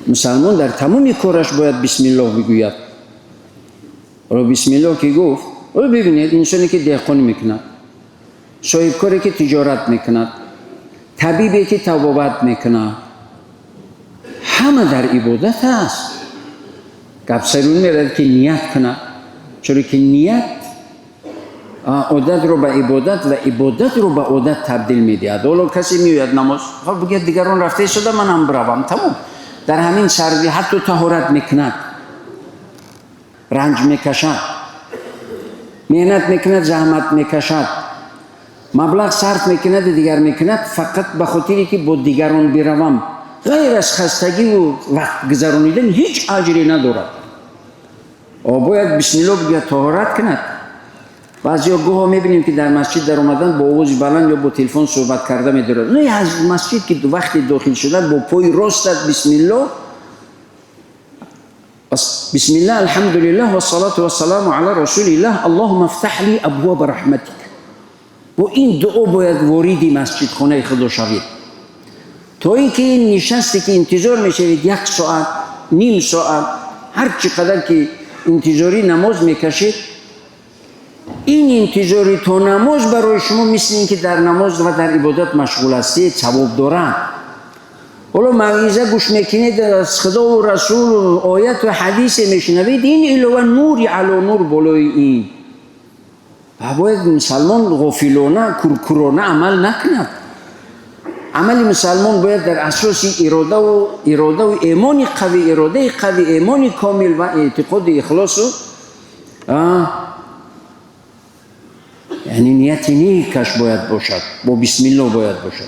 Мусалмон дар тамоми кораш бояд бисмиллоҳ бигӯяд. Ҳоло бисмиллоҳ ки гуфт, ҳоло бибинед, инсоне ки деҳқонӣ мекунад, соҳибкоре ки тиҷорат мекунад, табибе ки табобат мекунад, ҳама дар ибодат аст. Гап сари он меравад, ки ният кунад, чаро ки ният одатро ба ибодат ва ибодатро ба одат табдил медиҳад. Ҳоло касе меояд намоз, хоб, бигӯяд: дигарон рафта истода, манам биравам, тамом. Дар ҳамин сарди ҳатто таҳорат мекунад, ранҷ мекашад, меҳнат мекунад, заҳмат мекашад, маблағ сарф мекунаду дигар мекунад, фақат ба хотире ки бо дигарон биравам. Ғайр аз хастагиву вақт гузаронидан ҳеҷ аҷре надорад. Бояд бисмилло бигӯяд, таҳорат кунад. Баъзеҳо гоҳо мебинем, ки дар масҷид даромадан бо овози баланд ё бо телефон суҳбат карда медорад. Не, аз масҷид ки вақте дохил шудан, бо пои ростат бисмилло, бисмиллаҳ, алҳамдулиллаҳ, вассалату вассаламу ала расулиллаҳ, аллоҳумма фтаҳ ли абвоба раҳматик. Бо ин дуо бояд вориди масҷидхонаи худо шавед, то ин ки ин нишасте ки интизор мешавед, як соат, ним соат, ҳар чӣ қадар ки интизорӣ намоз мекашед, ин интизорӣ то намоз барои шумо мисли ин ки дар намоз ва дар ибодат машғул ҳастед, савоб дорад. Ҳоло мавъиза гӯш мекунед, аз худову расулу ояту ҳадисе мешунавед, ин илова нури ало нур болои ин. Ва бояд мусалмон ғофилона, куркурона амал накунад. Амали мусалмон бояд дар асоси иродаву эмони қавӣ, иродаи қавӣ, эмони комил ва эътиқоди ихлосу, яъне нияти некаш бояд бошад, бо бисмилло бояд бошад.